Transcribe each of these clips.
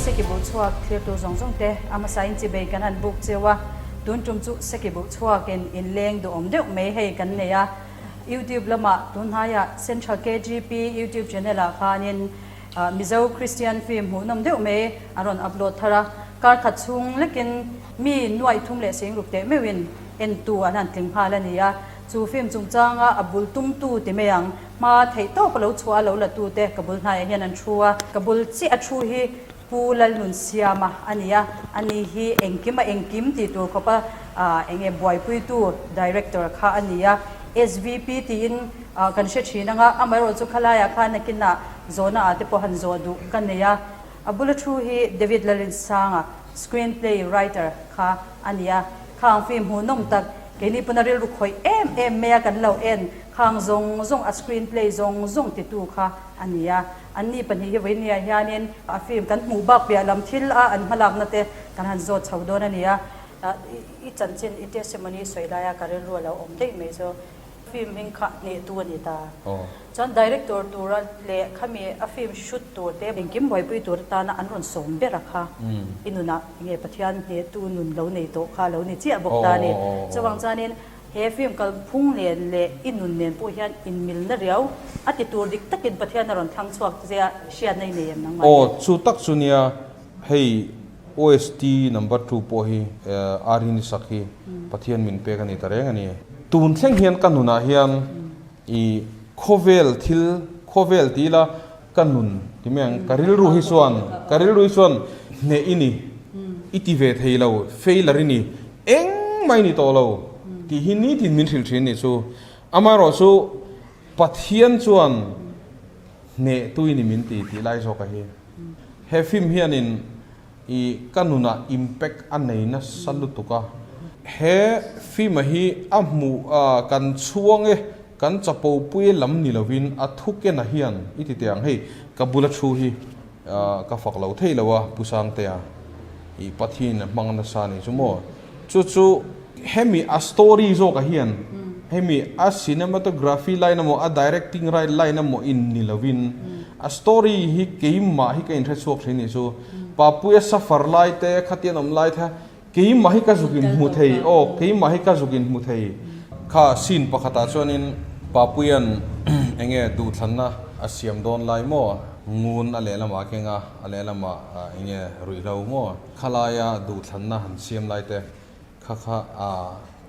Sekibuhchhuak thlirtu zawng zawng te a hmasain chibei kan han buk cheu a, tun tum chu Sekibuhchhuakin inleng duhawm deuh mai hei kan nei a. YouTube lamah tunhnaiah Central KGP YouTube channel ah khanin Mizo Christian film hmuhnawm deuh mai an rawn upload thar a, kar khat chhung lekin mi nuaih thum leh singruk teh meuhin entu an han tling nghal a ni a, chu film chungchanga a bul tumtu ti mai ang, hma theih tawp a lo chhuah a lo la tute ka bul hnaiah hian an thu a, ka bul chiah a thu hi Pu Lalnunsiama a ni a, ani hi engkim a engkim tih tur khawpa eng nge buaipuitu Director kha a ni a, SVP tiin kan hre thin ang a, amaherawhchu khalaiah khan nakinah zawhna ah te pawh han zawh duh ka nei a, a bula thu hi David Lalinsanga screen play writer kha a ni a, khang film hmuhnawm tak keini pawn a rilru khawih em em mai a kan lo en khang zawng zawng a screen play zawng zawng titu kha a ni a. Anni pahnih hi vawinia hianin a film kan hmuh bak piah lam thil a an hmalakna te kan han zawt chho dawn a ni a. I chanchin, i testimony sawi laia ka rilru a lo awm daih mai chu film hming kha hnehtu a ni ta. Chuan director tura leh khami a film shoot tur te engkim buaipui tur atana an rawn sawm ber a kha i nunah nge Pathian hnehtu nun lo nei tawh kha lo ni chiah bawk ta a ni. Chuvang chuanin He film kalphung nen leh i nun nen pawh hian inmilna riau a ti tur dik takin Pathian a rawn thlang chhuak che a, hriatna i nei em nangmah Aw, chu tak chu nia, hei OST number two pawh hi Arini sak hi Pathian min pek a ni ta reng a ni. Tun thleng hian ka nunah hian i khawvel thil, khawvel ti ila ka nun ti mai ang, ka rilru hi chuan, ka rilru hi chuan hneh i ni, i ti ve thei lo, failure i ni, engmah i ni tawh lo tih hi nitin min hrilh thin nih chu. Amaherawh chu Pathian chuan hneh tui ni min ti tih lai zawk a hi. He film hianin i ka nunah impact a nei nasa lutuk a. He film a hi a hmuh a kan chhuang e, kan chapo pui lam ni lovin a thukena hian i ti teh ang hei ka bula thu hi ka fak lo thei lo a Pu Sangtea i Pathian a hmang nasa ni chu maw chu chu hemi a story zawk ah hian hemi a cinematography line emaw a directing line emaw in ni lovin a story hi keimah hi ka inhre chhuak thin ni chu Papuia suffer lai te khatian awm lai te keimah hi ka zuk in hmu thei aw keimah hi ka zuk in hmu thei kha scene pakhatah chuanin Papuia'n enge duhthlanna a siam dawn lai maw ngun a lehlamah a keng a a lehlamah enge ruihhlo maw khalaia duhthlanna han siam lai te kha kha a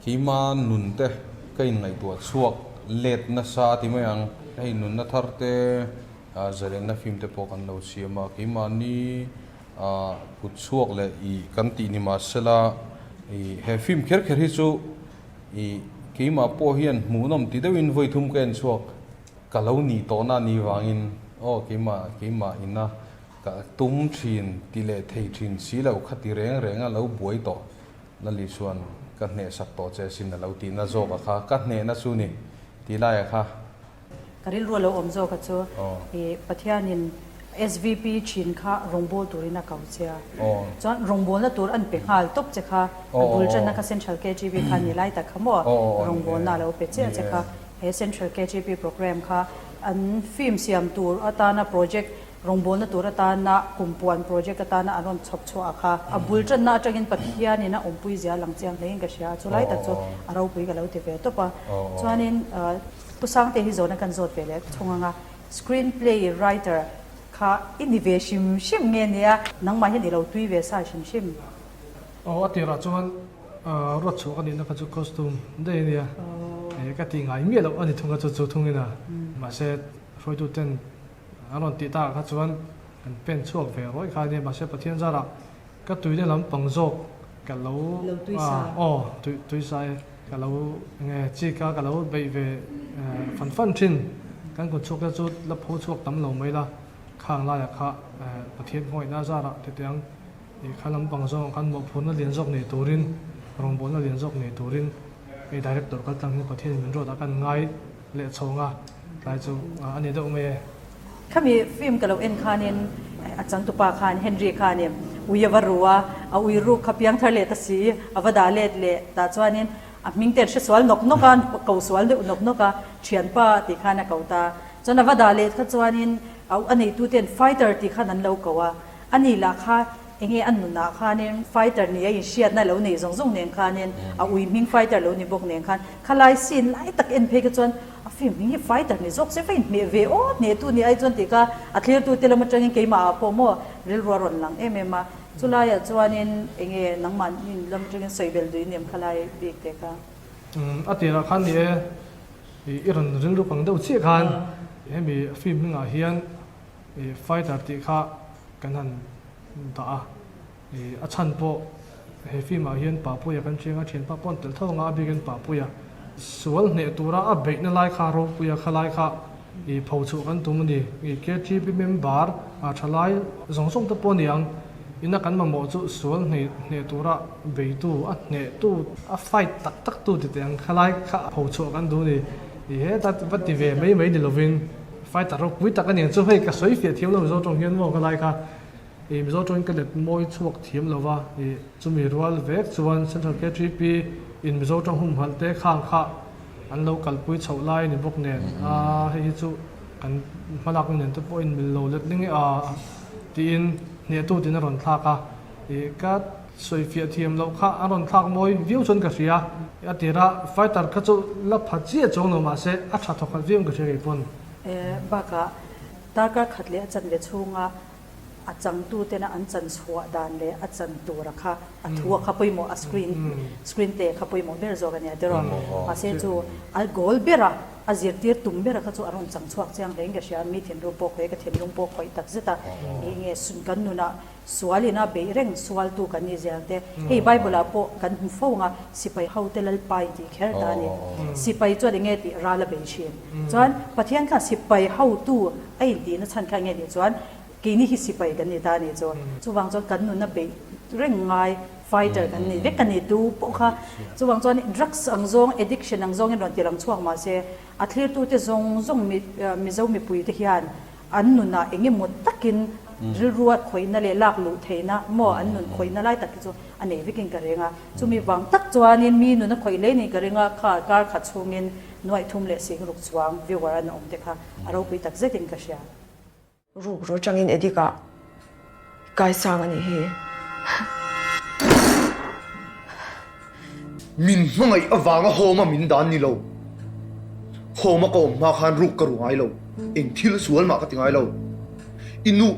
keima nun te ka inngaihtuah chhuak let nasa ti mai ang hei nunna thar te zalenna film te pawh kan lo siam a keimahni A kut chhuak leh i kan tih ni mahsela i he film kher kher hi chu i keimah pawh hian hmuhnawm ti deuhin vawi thum ka en chhuak ka lo nih tawhna a nih vangin aw keimah keimah ina ka tum thin ti leh thei thin si lo kha ti reng reng a lo buai tawh Lali chuan ka hnehsak tawh che sin a lo tihna zawk a kha ka hnehna chu ni tih laia kha. Ka rilru a lo awm zawk a chu i Pathianin SVP thin kha rawngbâwl turin a ko che a, chuan rawngbâwlna tur an pe nghal tawp che kha, a bul ṭanna kha Central KGB kha ni lai tak kha maw rawngbâwlna a lo pe chiah che kha, he Central KGB program kha an film siam tur atana project Rawngbawlna tur atana kumpuan project atana an rawn chhawp chhuah a kha a bul tanna atangin Pathianin a awmpui zia lang chiang hlein ka hria a, chulai tak chu a ropui ka lo ti ve tawp a. Chuanin Pu Sangte hi zawhna kan zawt ve leh thung ang a, screen play writer kha i ni ve hrim hrim nge nia, nangmah hian i lo tui ve sa hrim hrim? Aw, a tirah chuan ruat chhuah ka nihna kha chu costume daih a nia, ka tih ngai miah loh a ni thung a, chu chu thungin a, mahse hruaituten A rawn tih takah kha chuan kan pen chhuak ve rawih kha a nia, mahse Pathian zarah ka tuina lampang zawk ka lo aw tui sa e, ka lo enge chik a, ka lo beih ve fan fan thin. Kan kut chhuak te chu la pho chhuak tam lo mai la, khang laiah kha Pathian hmangaihna zarah titiang i kha lampang zawngah khan mawhphurhna lian zawk nei turin, rawngbawlna lian zawk nei turin hei director kal tlang hian Pathianin min ruatah khan ngai leh chhawng a. Tlai chu a ni deuh mai e. Khami film ka lo en khanin a changtupa khan Henry khanin ui a va ru a, a ui ruk kha piang thar leh ta si, a va dah let leh tah chuanin a hming te an hre sual nawk nawk a, ko sual deuh nawk nawk a, thianpa tih khan a ko ta. Chuan a va dah let kha chuanin a neitu ten fighter tih khan an lo ko a. Ani lah kha enge a nunah khanin fighter nia inhriatna lo nei zawng zawng nen khanin a ui hming fighter lo ni bawk nen khan khalai scene lai tak en phei kha chuan a film hming hi fighter ni zawk se va inhmeh ve aw hnehtu ni ai chuan tih kha a thlirtu te lam atangin keimah ah pawh maw rilru a rawn lang em em a. Chulaiah chuanin enge nangmah lam atangin sawi bel duh i nem khalai bik te kha. A tirah khan ni e, i rawn rilru kang deuh chiah khan hemi film hmingah hian fighter tih kha kan han dah a, a chhan pawh he film ah hian Papuia kan chiang a, thianpa pawh an tel tho ang a, a bikin Papuia sual hneh tura a beihna lai kha Ropuia kha lai kha pho chhuah kan tum a ni. KTP member thalai zawng zawng te pawh a ni ang. Ina kan mamawh chu sual hneh hneh tura beitu, a hnehtu, a fight tak tak tu ti teh ang khalai kha pho chhuah kan duh a ni. I heta va ti ve mai mai ni lovin fighter ropui tak a ni ang chu hei ka sawi fiah thiam lo Mizo tawng hian maw khalai kha i Mizo tawngin ka let mawi chhuak thiam lo va i chumi rual vek chuan Central KTP in Mizo tawng humhalh te khang kha an lo kalpui chhoh lai a ni bawk nen a hei hi chu kan hmalakna nen te pawh a inmil lo letling e a tiin hnehtu tin a rawn thlak a, ih ka sawifiah thiam loh kha a rawn thlak mawi viau chuan ka hria. A tira fighter kha chu la pha chiah chuang lo mahse a tha thawkhat viau in ka hria kei pawn. Bakah darkar khat leh a chanve chhunga a changtu tena an chan chhuah dan leh a chan tura kha a thu a kha pawimawh a screen screen play a kha pawimawh ber zawk a nia tiraw. Mahse chu a goal bera A zirtir tum ber kha chu a rawn chang chhuak chiang hle in ka hria, mi thinlung pawh khawih, ka thinlung pawh khawih tak zet a, ih nge kan nunah sual ina beih reng sualtu kan nih zel te, hei Bible ah pawh kan hmu fo ang a, sipai ho te Lalpa in tih kher ta a ni, sipai chuan enge tih ral a bei thin, chuan Pathian khan sipai hotu a intihna chhan kha enge nih chuan keini hi sipai kan ni ta a nih chu, chuvang chuan kan nuna beih reng ngai Fighter kan ni vek a ni tu pawh kha. Chuvang chuan drugs ang zawng, addiction ang zawngin rawn ti lang chhuak mahse a thlirtute zawng zawng Mizo mipuite hian an nunah eng emaw takin rilrua khawihna leh lak luh theihna maw an nun khawihna lai tak hi chu a nei vekin ka ring a. Chumi vang tak chuanin mi nuna khawih hle niin ka ring a, kha kar khat chhungin nuaih thum leh sing ruk chuang viewer an awm te kha a ropui tak zetin ka hria. Ruk ru atangin Edik ah kaisang a nih hi. Min hmangaih avanga home a min dan ni lo. Home a ka awm hma khan ruk ka ru ngai lo. Eng thil sual mah ka ti ngai lo. I nu.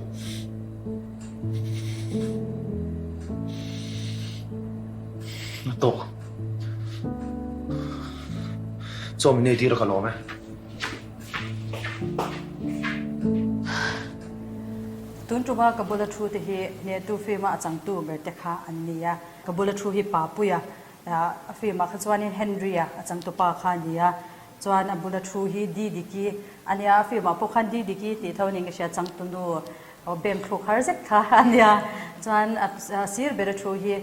A tawk. Chaw min ei tir a ka lawm e. Tun tuma ka bula thu te hi hnehtu film a a changtu ber te kha an ni a. Ka bula thu hi Papuia a film ah kha chuanin Henry-a a changtu pa kha a ni a. Chuan a bula thu hi Didiki a nia, a film ah pawh khan Didiki tih tho niin ka hria, changtu nu bem thluk har zet kha a nia. Chuan a sir bera thu hi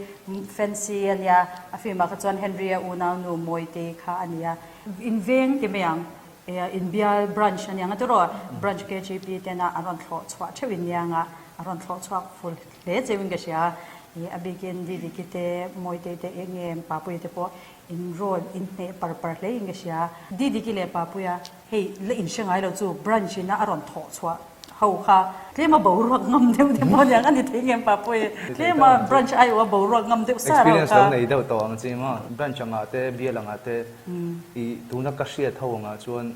Fancy a nia, a film ah kha chuan Henry-a unaunu Mawitei kha a ni a. Inveng ti mai ang. Inbial branch a niang a tiraw? Branch KGP tena an rawn thlawh chhuah theuh in niang a, an rawn thlawh chhuak ful hle cheu in ka hria. Ih a bikin Didiki te, Mawitei te eng nge Papuia te pawh in role in hneh par par hle in ka hria. Didiki leh Papuia hei la inhre ngai lo chu branch ina a rawn thawh chhuah ho kha tlema boruak ngam deuh te pawh aniang a ni thei ngem Papuia tlema branch aiawh a boruak ngam deuh sar ho kha. Experience lo nei deuh tawh ang chi maw? Branch angah te, bial angah te I tuna ka hriat ho angah chuan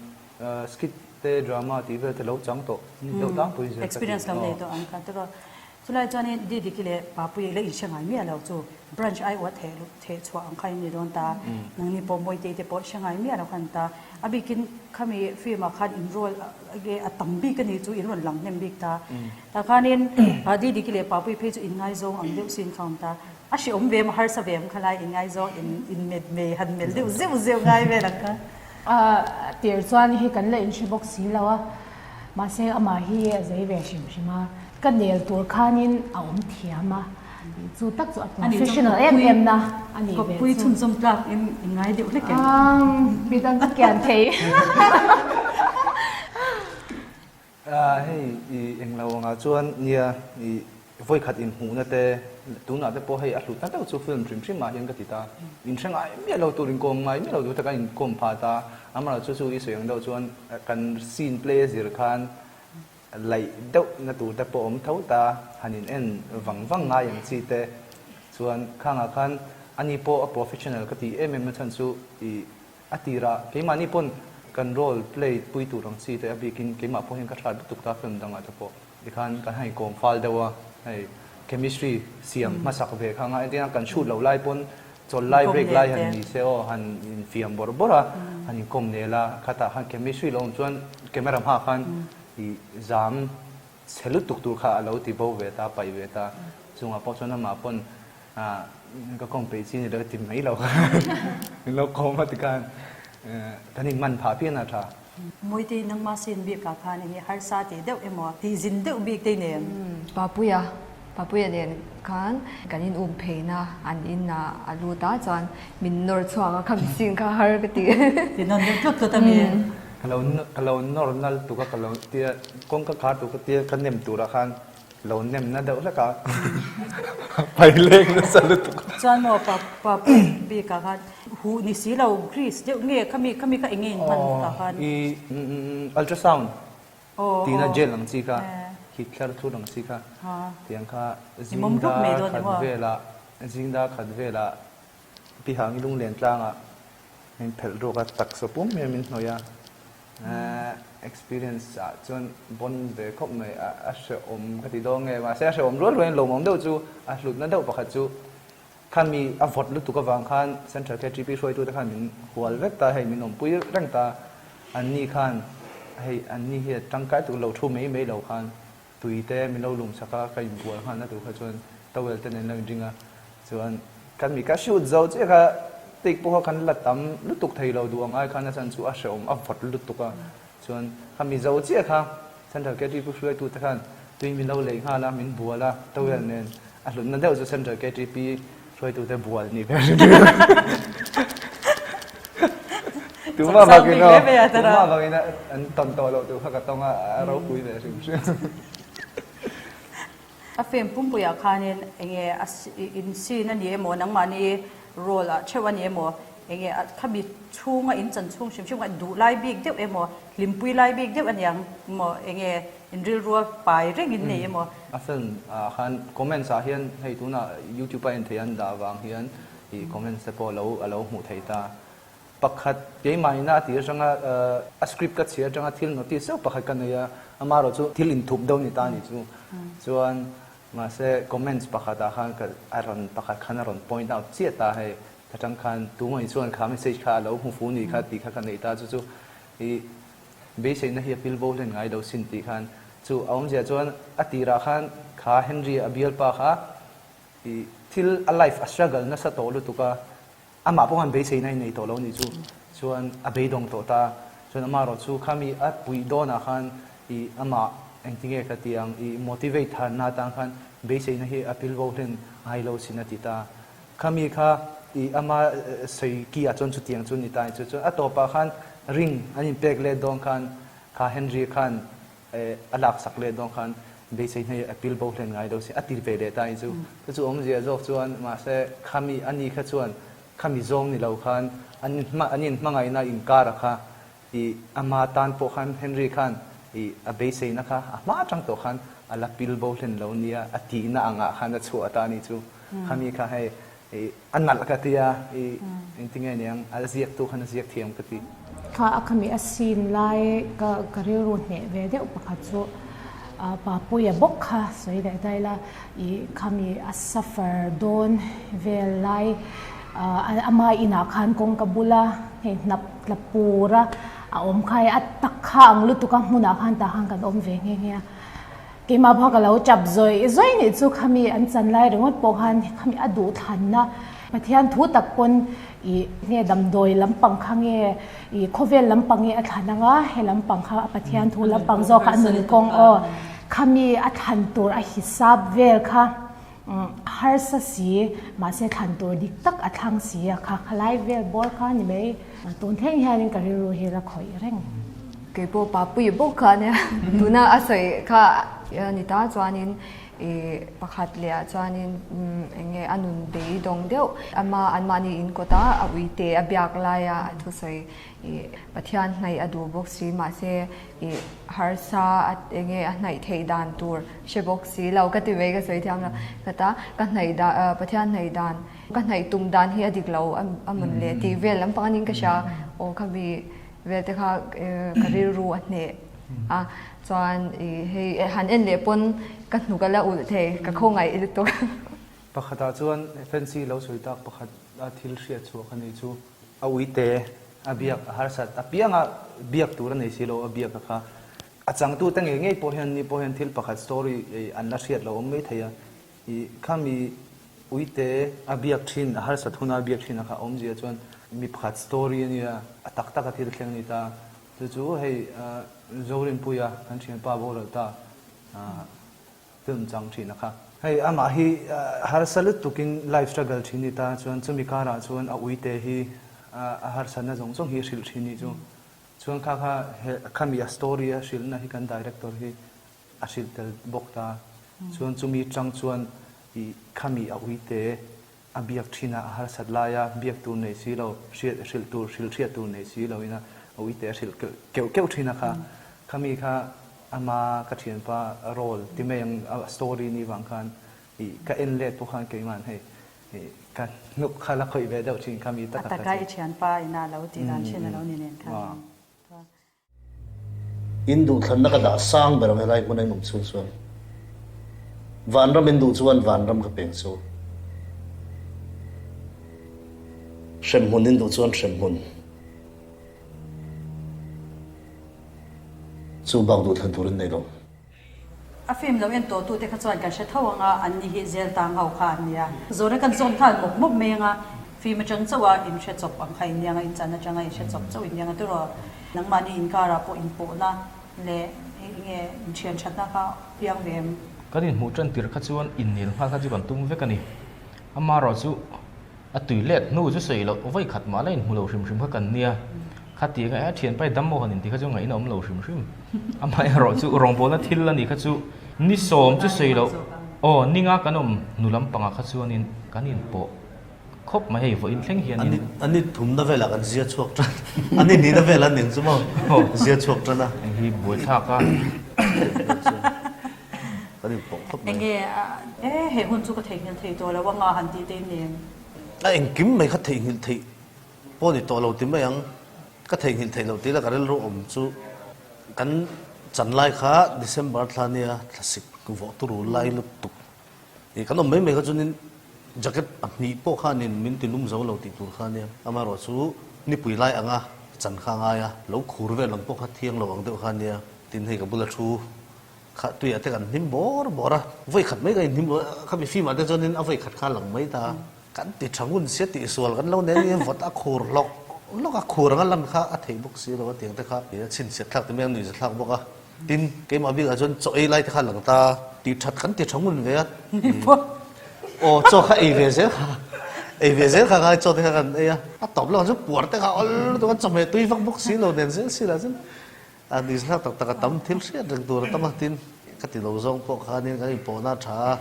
skit te drama tih vel te lo chang tawh ni deuh tlangpui zel ka ti. Experience lo nei tawh ang kha tiraw. Chulai chuanin Didiki leh Papuii la inhre ngai miah lo chu branch ai uat theh theh chhuah ang kha in ni dawn ta. Nangni pawh Mawitei te pawh hre ngai miah lo khan ta. A bikin khami film ah khan in role a tam bik a ni chu in rawn lang hnem bik ta. Tah khanin Didiki leh Papuii phei chu inngaizawng ang deuh sin kha awm ta. A hreawm ve maw harsa ve ang khalai in ngaizawng in in met mei han mel deuh zeuh zeuh ngai vel ang kha. A tir chuan hi kan la inhre bawk si lo a, mahse amah hi a zei ve hrim hrim a, ka nel tur khanin a awm thiam a, chu tak chu a professional em em na a ni ve chu. Kawppui chhunzawm tlak in i ngai deuh hlek em? Midang ka kian thei. Hei i englo angah chuan nia i vawikhat inhmuhna te tunah te pawh hei a hlutna deuh chu film hrim hrim ah hian ka ti ta. Inhre ngai miah lo tur inkawm ngai miah lo tur te kan inkawm phah ta. Amaherawhchu chu i sawi ang deuh chuan kan scene play a zir khan. Laih deuh na tur te pawh awm tho ta, han in en vang vang ngai ang chi te chuan khangah khan ani pawh a professional ka tih em em na chhan chu ih a tirah keimahni pawn kan role play pui tur ang chi te a bikin keimah pawh hian ka hrat lutuk ta film dangah te pawh tikhan kan han inkawm fal deuh a, hei chemistry siam hmasak ve kha anga entirna kan shoot loh lai pawn Chawl lai break lai han ni se aw, han infiam bawrh bawrh a, han inkawm nel a, khatah khan chemistry lo awm chuan camera hmaah khan i zam chhe lutuk tur kha a lo ti bo ve ta, paih ve ta. Chungah pawh chuan amah pawn ka kawm peih chi ni lo ti mai lo khan min lo kawm a tikhan kan inman phah phian a tha. Mawite nangmah sin bik ah khan enge harsa tih deuh emaw tih zin deuh bik te nen? Papuia, Papuia nen khan kan in um pheina an in ah a lut a chuan min nawr chhuak a khami sin kha har ka ti. Ti nawn deuh tlut tlut a mi. Ka lo ka lo nawr nal tuk a ka lo tia kawngka khar tur ka tia ka nem turah khan Lo nem na deuh hlek a, pai leng nasa lutuk. Chuan maw pa pa bik ah khan huh ni si lo grease deuh nge khami khami kha enge in hman ah khan. I ultrasound tina gel ang chi kha hit thlar thur ang chi kha tiang kha zing dar khat velah zing dar khat velah Pihangi lunglen tlangah min phelh ruak a taksa pum hian min hnawih a. Experience ah chuan bon ve khawp mai a hrehawm ka ti dawn nge mahse a hrehawm rual rualin lawmawm deuh chu a hlutna deuh pakhat chu khami a vawt lutuk avang khan Central KTP hruaitute khan min hual vek ta hei min awmpui reng ta anni khan hei anni hi a tangkai tuk lo thu mai mai lo khan Tui te min lo lum sak a, ka inbual nghal na tur kha chuan towel te nen lo inring a, chuan kan mi ka shoot zo chiah kha take pawh kha kan la tam lutuk thei lo duh ang ai khan a chhan chu a hrehawm a vawt lutuk a, chuan kha mi zo chiah kha Central KTP hruaitu te khan tui min lo lei nghal a, min bual a towel nen a hlutna deuh chu Central KTP hruaitu te bual nih ber Tumah vakin aw, tumah vakin an tawn tawh loh tur kha ka tawng a, a ropui ve hrim hrim. A film pumpuiah khanin enge a in scene a ni emaw nangmahni role ah theuh a ni emaw enge a khami chhunga in chan chhung hrim hrim kha duh lai bik deuh emaw hlimpui lai bik deuh a niang emaw enge in rilrua pai reng in nei emaw. A film ah khan comments ah hian hei tunah youtube a en theih an dah vang hian i comments te pawh lo a lo hmuh theih ta. Pakhat keimah ina a tih atanga a script ka chhiar atanga thil notice zeuh pakhat ka nei a, amaherawh chu thil inthup deuh ni ta a nih chu. Chuan mahse comments pakhat ah khan ka a rawn pakhat khan a rawn point out chiah ta hei atang khan tumah chuan kha message kha a lo hmu fu ni kha tih kha ka neih ta chu chu i beiseina hi a pil bo hlen ngai lo sin tih khan chu a awmzia chuan a tirah khan kha Henry a bialpa kha i thil a life a struggle nasa tawh lutuk a Amah pawh khan beiseina i nei tawh lo nih chu chuan a beidawng tawh ta. Chuan amaherawh chu khami a puih dawnah khan i amah engtinge ka ti ang i motivate tharna atang khan beiseina hi a pilbo hlen ngai lo sin a ti ta. Khami kha i ama sawi ki ah chuan chutiang chu ni ta ni chu. Chuan a tawpah khan ring an inpek let dawn khan kha Henry khan a laksak leh dawn khan beisei hnei a pil bo hlen ngai lo si a ti ve leh ta i chu chu chu awmzia zawk chuan mahse khami ani kha chuan khami zawng ni lo khan an an inhmangaihna inkara kha i ama tan pawh khan Henry khan i a beiseina kha a hma atang tawh khan a la pil bo hlen lo nia a tihna angah khan a chhuah ta ni chu khami kha hei I a nalh ka ti a, i engtinge niang a ziaktu khan a ziak thiam ka ti. Kha a khami a scene lai ka ka rilru hneh ve deuh pakhat chu Papuia bawk kha sawi leh daih la, i khami a suffer dawn vel lai ama inah khan kawngka bula hei hnap tla pura a awm kha hei a tak kha ang lutuk a hmunah khan tah khan kan awm ve nghe nghe a. Keimah pawh ka lo tap zawih zawih nih chu khami an chan lai ringawt pawh khan khami a duh thlanna Pathian thu tak pawn ih nge damdawi lampang kha nge ih khawvel lampang nge a thlan anga he lampang kha a Pathian thu lampang zawk kha a nun kawng aw khami a thlan tur a hisap vel kha harsa si mahse thlan tur dik tak a thlang si a kha khalai vel bawr kha ni mai. Tun thleng hianin ka rilru hi la khawih reng. Keipawh Papuii bawk kha ania tuna a sawi kha a ni ta chuanin. I pakhat leh ah chuanin eng nge a nun beidawng deuh ama anmahni in kawt a a uite a biak laia a thusawi i Pathian hnaih a duh bawk si mahse i harsa a eng nge a hnaih theih dan tur hre bawk si lo ka ti mai ka sawi thiam lo ka ta ka hnaih dan Pathian hnaih dan ka hnaih tum dan hi a dik lo a mawn le tih vel lampang anin ka hria aw khami vel te kha ka rilru a hneh a Chuan i hei han en leh pawn ka hnuk a la ulh thei, ka khawngaih lutuk. Pakhatah chuan fancy lo sawi tak pakhat a thil hriat chhuah ka nei chu a uite a biak a harsat apianga biak tur a nei si lo a biak a kha a changtute ngei ngei pawh hian ni pawh hian thil pakhat story an la hriat lo awm mai thei a i khami uite a biak thin a harsat huna a biak thin a kha awmzia chuan mi pakhat story a nia a tak tak a thil thleng a ni ta. Chu chu hei Zorinpuia kan thianpa boral ta film chang thin a kha. Hei amah hi harsa lutukin life struggle thin ni ta chuan chumi karah chuan a uite hi a harsatna zawng zawng hi a hrilh thin nih chu. Chuan kha kha khami a story a hrilhna hi kan director hi a hrilh tel bawk ta. Chuan chumi tang chuan i khami a uite A biak thin a, a harsat lai a, biak tur nei si lo, hriat hrilh tur, hrilh hriat tur nei si lo in a uite a hrilh keuh keuh thin a kha. Khami kha ama ka thianpa role ti mai ang a story ni vang khan ih ka en let pawh khan keiman hei ih ka hnuk kha la khawih ve deuh thin khami taka kha chu. A taka i thianpa ina lo tih dan thin a lo ni nen khan. In duhthlanna ka dah sang ber ang helai hmuna in awm chhung chuan vanram in duh chuan vanram ka peng chu. Hremhmun in duh chuan hremhmun chu bak duhthlan tur in nei lo. A film lo en tawh tute kha chuan kan hre tho ang a, an ni hi zel tang ho kha an nia. Zawhna kan zawm nghal mawp mawp mai ang a, film atang chauh a inhre chawp ang kha in nia ang a, inchan atanga inhre chawp chauh in nia ang a tiraw? Nangmahni inkarah pawh inpawhna leh enge inthian thatna kha piang ve em? Kan inhmuh tan tirh kha chuan innel nghal kha chu kan tum vek a ni. Amaherawhchu A tui let hnu chu sawi loh vawi khat mah la inhmu lo hrim hrim kha kan nia. Khati anga e thian pai dam maw han inti kha chu ngaihna awm lo hrim hrim. Amaherawh chu rawngbawlna thil a nih kha chu ni sawm chu sawi loh aw ninga kan awm hnu lampangah kha chuanin kan inpawh khawp mai hei vawiin thleng hianin. A ni thumna velah kan zia chhuak tan a ni nihna velah ning chu maw zia chhuak tan a. Hei hi buaithlak a. Kan inpawh khawp mai. Enge e he hun chu ka theihnghilh thei tawh lo anga han tih te in nen. A engkim mai kha theihnghilh theih pawh ni tawh lo ti mai ang. Ka theihnghilh theih loh tih la ka rilru awm chu kan chan lai kha December thla nia thlasik vawh turu lai lutuk i kan awm mai mai kha chuanin jacket pahnih pawh khanin min ti lum zo lo tih tur kha nia. Amaherawhchu nipui lai anga chan kha a ngai a, lo khur vel ang pawh kha thiang lo ang deuh kha nia. Tin hei ka bula thu Kha tuiah te kan hnim bawr bawr a, vawi khat mai kan inhnim lo, khami film ah te chuanin a vawi khat kha a lang mai ta. Kan ti tha ngun sia tih sual kan lo nen in vawt a khur hlawk hlawk a, khur anga lan kha a theih bawk si lo a tiang te kha a chhinchhiat thlak ti mai a, nuihza thlak bawk a. Tin, keimah bikah chuan chaw ei lai te kha a lang ta, tih that kan ti tha ngun ve a, aw chaw kha ei ve zel kha, ei ve zel kha ngai chaw te kha kan ei a, a tawp lamah chuan puar te kha awl lutuk a, chawhmeh tui vak bawk si lo nen zel si lah chuan A nihna tak tak a tam thil hriat reng tur a tam a, tin ka ti lo zawng pawh khanin kan inpawhna a tha a,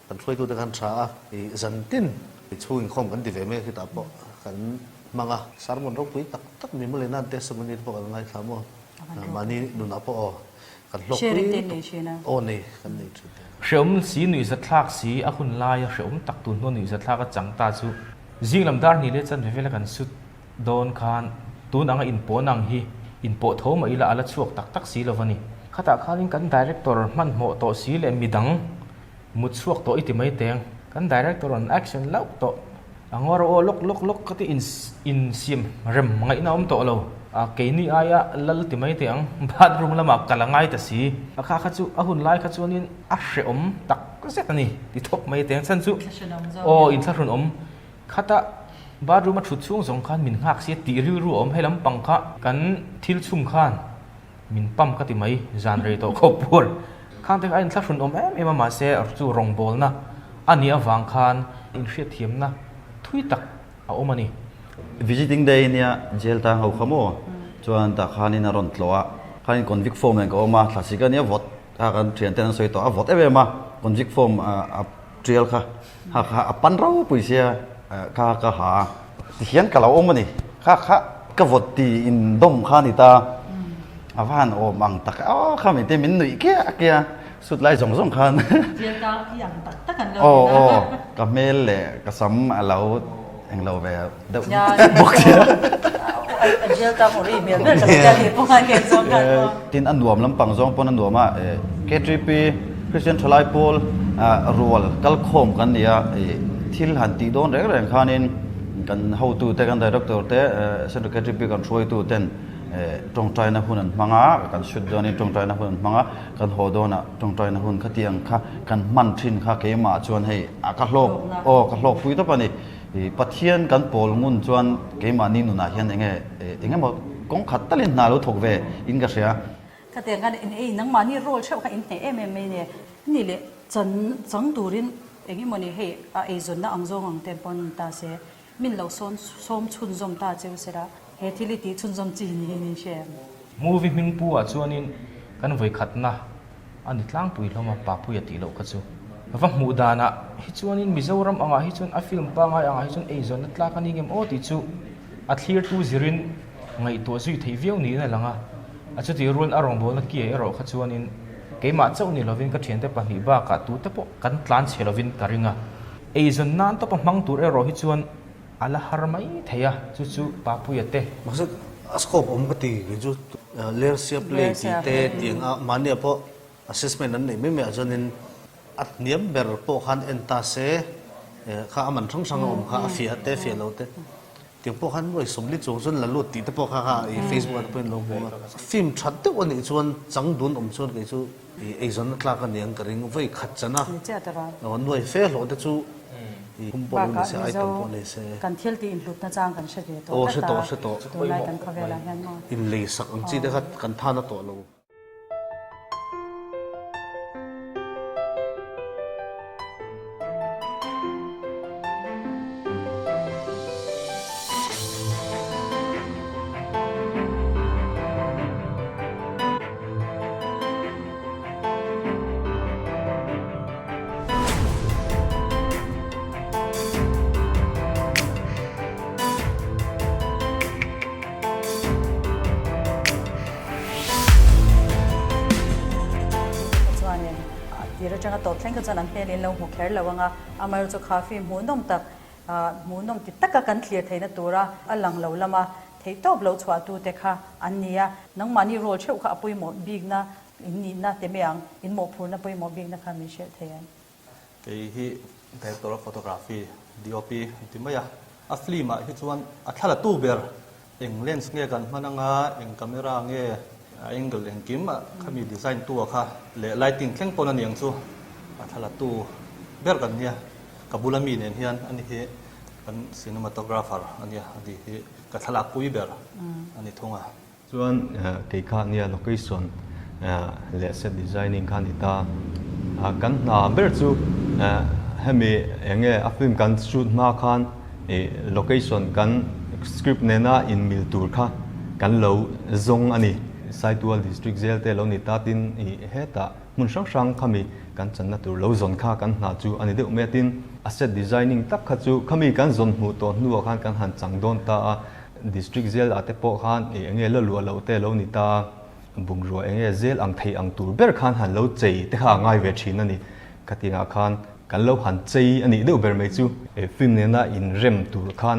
kan hruaitute khan tha a, ih zan tin chhung inkhawm kan ti ve mai a khitah pawh kan hmang a, sermon ropui tak tak mi mawlei nan testimony te pawh kan ngaithla maw, mahni nunah pawh aw kan hlawkpui lutuk aw nei kan nei thin te. Hreawm si nuihzatthlak si a hun laia hreawm tak tun hnu nuihzatthlak a chang ta chu zing lam dar hnih leh chanve vela kan sut Dawn khan tun anga inpawh nang hi inpawh tho mah ila a la chhuak tak tak si lo va ni. Khatah khanin kan director hmanhmawh tawh si leh midang mut chhuak tawh i ti mai teng. Kan director an action lauh tawh. A ngawr aw lawk lawk lawk ka ti insiam rem ngaihna awm tawh lo. A keini aia lal ti mai teh ang bathroom lamah kal a ngai ta si. A kha kha chu a hun lai kha chuanin a hrehawm tak zet a ni ti thawk mai teng chhan chu aw inthlahrun awm. Khata bathroom a thut chhung zawng khan min nghak sia tih rilru a awm he lampang kha kan thil chhum khan min pump ka ti mai zan rei tawh khawp puar khang te kha a inthlahrun awm em em a mahse chu rawngbawlna a nih avang khan inhriatthiamna thui tak a awm a ni. Visiting day nia jail tang ho kha maw chuan tah khanin a rawn tlawh a khanin convict form nen ka awm a thlasik a nia vawt. Kha kan thian ten an sawi tawh a vawt em em a, convict form a tial kha kha kha a pan ropui sia kha ka ha a, tihian ka lo awm a ni, kha kha ka vawt ti in dawm kha a ni ta, a va han awm ang tak aw kha mite min nuih kiah kiah a, sut lai zawng zawng khan Jail tang i ang tak tak an lo aw aw ka hmel leh ka sam a lo englo ve deuh bawk sia. Tin a nuam lampang zawng pawn a nuam a, KTP Christian Thalai Pawl rual kalkhawm kan ni a, thil han tih dawn reng reng khanin kan hotute kan director te Central KTP kan hruaitu ten tawngtaina hun an hmang a, kan shoot dawnin tawngtaina hun an hmang a, kan haw dawnah tawngtaina hun khatiang kha kan hman thin kha keimah chuan hei a ka hlawk aw ka hlawkpui tawp a ni. I Pathian kan pawl ngun chuan keimahni nunah hian enge eng emaw kawng khat talin hna lo thawk ve in ka hria. Khatiang khan in ei nangmahni role theuh kha in hneh em em mai nia. Ni leh chan chang turin eng emawni hei a eizawnna ang zawng ang te pawn ta se min lo sawn sawm chhunzawm ta cheu sela he thil hi tih chhunzawm chi niin in hria em? Movie hming pu ah chuanin kan vawikhatna A ni tlangpui hlawm a, Papuia tih loh kha chu. Va hmuh danah hi chuanin Mizoram angah hi chuan a film pangai angah hi chuan eizawnna tlak a ni ngem aw tih chu a thlirtu zirin ngaihtuah zui theih viau niin a lang a. A chutih rualin a rawngbawlna kia erawh kha chuanin keimah chauh ni lovin ka thiante pahnih bakah tute pawh kan tlan chhe lovin ka ring a. Eizawn nan tawpa hmang tur erawh hi chuan a la har mai thei a, chu chu Papuia te. Mahse a scope awm ka ti kei chu Lersia play tih te tiang a mahnia pawh assessment an neih mai mai ah chuanin a hniam ber pawh khan en ta se kha a man hrang hrang a awm kha a fiah te fiah lo te tiang pawh khan nuai sawmli chuang chuan la lut tih te pawh kha kha i Facebook ah te pawhin lo hmu a film that deuh a nih chuan chang dun awm chuan kei chu I eizawnna tlak a niang ka ring vawi khat chan a, nuai fe hlawh te chu i hum pawh lo ni se, item pawh nei se. Kan thil tih inhlutna chang kan hre ve tawh tlat a, tunlai kan khawvelah hian maw. Inlei sak ang chi te kha kan than a tawh lo. Chuanin a tir atanga tawp thleng kha chuan an hmel in lo hmu kher lo ang a, amaherawhchu kha film hmuhnawm tak hmuhnawm ti taka kan thlir theihna tura a lang lo lama Theihtawp lo chhuahtute kha an ni a, nangmahni role theuh kha a pawimawh bikna in nihna te mai ang, in mawhphurhna pawimawh bikna kha min hrilh thei em? Kei hi Director of Photography, DOP, an ti mai a, a film ah hi chuan a thla la tu ber eng lens nge kan hman anga, eng camera nge, a angle engkim a khami design tu a kha leh lighting thleng pawn a niang chu a thla la tu ber kan nia, ka bula mi nen hian ani hi kan cinematographer a nia, ani hi. Ka thlalak pui ber a ni thung a. Chuan kei kha nia location leh set designing kha a ni ta. Kan hna ber chu hemi eng nge a film kan shoot hma khan location kan script nena inmil tur kha kan lo zawng a ni. Saitual district zel te lo ni ta tin hetah hmun hrang hrang khami kan channa tur lo zawn kha kan hna chu a ni deuh mai a tin a set designing tak kha chu khami kan zawn hmuh tawh hnuah khan kan han chang dawn ta a, district zel ah te pawh khan ih enge la luah loh te lo ni ta a, bungrua enge zel ang thei ang tur ber khan han lo chei te kha a ngai ve thin a ni. Khatingah khan kan lo han chei a nih deuh ber mai chu film nena inrem tur khan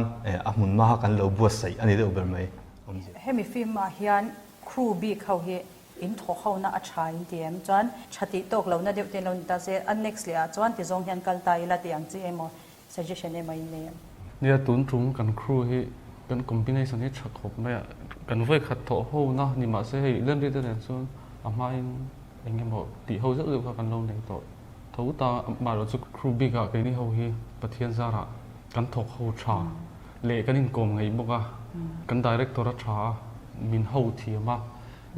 a hmun hma kha kan lo buatsaih a ni deuh ber mai. Hemi film ah hian crew bik ho hi In thawk ho na a tha in ti em? Chuan tha tih tawk lo na deuh te lo ni ta se, a next leh ah chuan ti zawng hian kal ta ila tih ang chi emaw suggestion emaw in nei em? Nia tun tum kan crew hi kan combination hi tha khawp mai a, kan vawi khat thawh ho na ni mahse hei Lenri te nen chuan a hma in eng emaw tih ho zeuh zeuh kha kan lo nei tawh tho ta, amaherawh chu crew bik ah keini ho hi Pathian zarah kan thawk ho tha leh kan inkawm ngaih bawk a, kan director a tha a, min ho thiam a.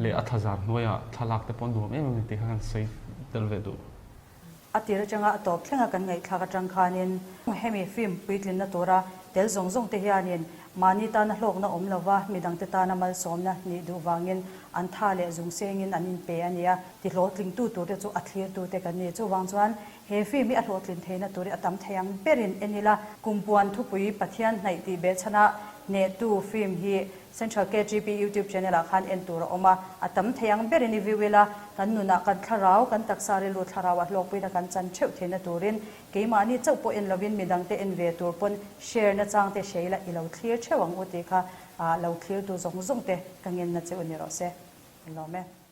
leh a thlazar hnuaiah thlalak te pawh nuam em em a ni tih kha kan sawi tel ve duh. A tir atanga a tawp thlenga kan ngaihthlak atang khanin hemi film puitlinna tura tel zawng zawng te hianin mahni tana hlawkna awm lova midangte tana malsawmna nih duh vangin an tha leh zung sengin an inpe a nia. Ti hlawhtlingtu turte chu a thlirtute kan ni. Chuvang chuan he film hi a hlawhtlin theihna tur hi a tam thei ang berin en ila. Kumpuan thupui Pathian hnaih tih behchhana hnehtu film hi Central KGP YouTube channel ah khan en tur a awm a, a tam thei ang berin i view ila, kan nunah kan thlarau, kan taksa rilru thlarau a hlawkpuina kan chan theuh theihna turin keimahni chauh pawh en lovin midangte en ve tur pawn share na chang te hria ila i lo thlir theuh ang u tih kha lo thlirtu zawng zawng te ka ngenna che u ni rawh se. Lawm e.